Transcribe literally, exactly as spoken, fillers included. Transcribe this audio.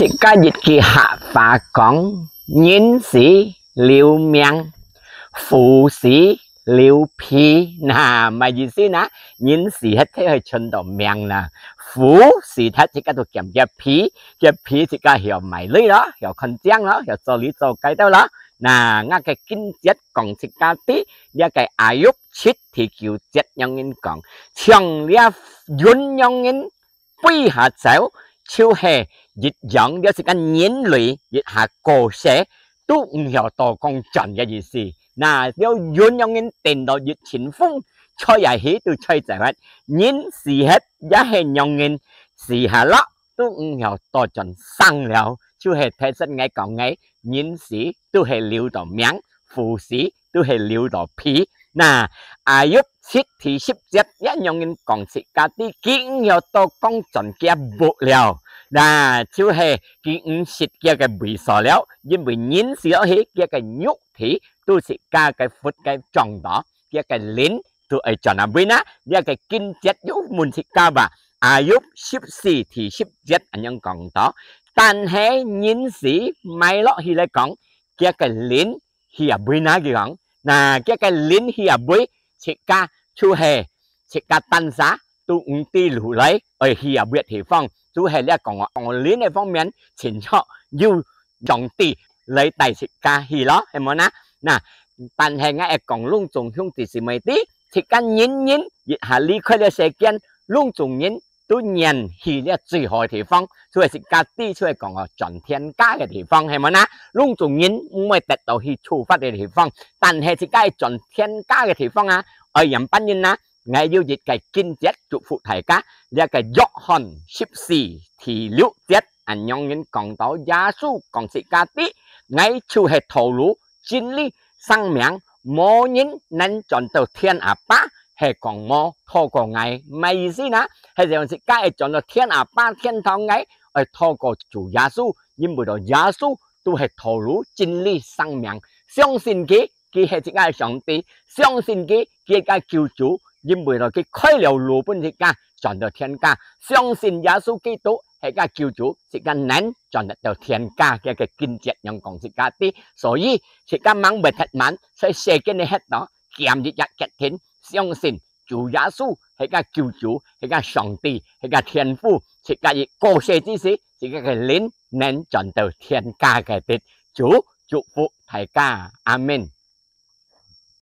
自家一句客話講，人死留名，虎死留皮。那，麼个意思呢？人死忒忒係存到名啦，虎死忒自家都撿个皮，个皮自家曉賣鐳咯，曉看靚咯，曉做里做該兜咯。那，𠊎个經節講自家知，這个Ayub七第九節仰般講，像這雲仰般 飛下走，就係一樣，這係个人類一下過世，都毋曉倒講轉个意思。那，這雲仰般顛倒一陣風，吹啊去都吹走忒。人死忒也係仰般，死下落，都毋曉倒轉生了，就係頭先𠊎講个，人死都係留到名，虎死 都係留到皮。那，Ayub七第十節也仰般講自家知，佢毋曉倒講轉佢个屋了。那，就係佢毋識佢个位所了，因為人死落去，佢个肉體都自家个活个撞到，佢个靈都愛轉啊位哪。這个經節又問自家話，Ayub十四第十節恁樣講到，但係人死埋落去來講，佢个靈 去啊位哪佢講，那，佢个靈去啊位，自家就係自家單儕都毋知路來，愛去啊位个地方，就係這講哦，靈个方面，清楚有上帝來帶自家去咯，係無哪？那，但係𠊎愛講攏總兄弟姊妹知，自家人人一下離開這世間，攏總人 都願去這最好个地方，就係自家知就係講哦，轉天家个地方，係無哪？攏總人毋會得到去處罰个地方，但係自家愛轉天家个地方啊，愛仰般形哪？𠊎有一个經節祝福大家，這个約翰十四第六節，恁樣般講到耶穌講自家知，𠊎就係道路、 真理、生命，無人能轉到天阿爸，係講無透過𠊎。麼个意思哪？係講自家愛轉到天阿爸天堂个，愛透過主耶穌，因為到耶穌都係道路、真理、生命。相信佢，佢係自家个上帝；相信佢，佢係自家救主，因為到佢開了路分自家轉到天家。相信耶穌基督係自家救主，自家能轉得到天家。這个經節仰講自家知。所以， 自家吂會忒慢，在世間个歇到，撿一隻決定，相信主耶穌係个救主，係个上帝，係个天父，自家一過世之時，自家个靈能轉到天家个地。主祝福大家，阿門。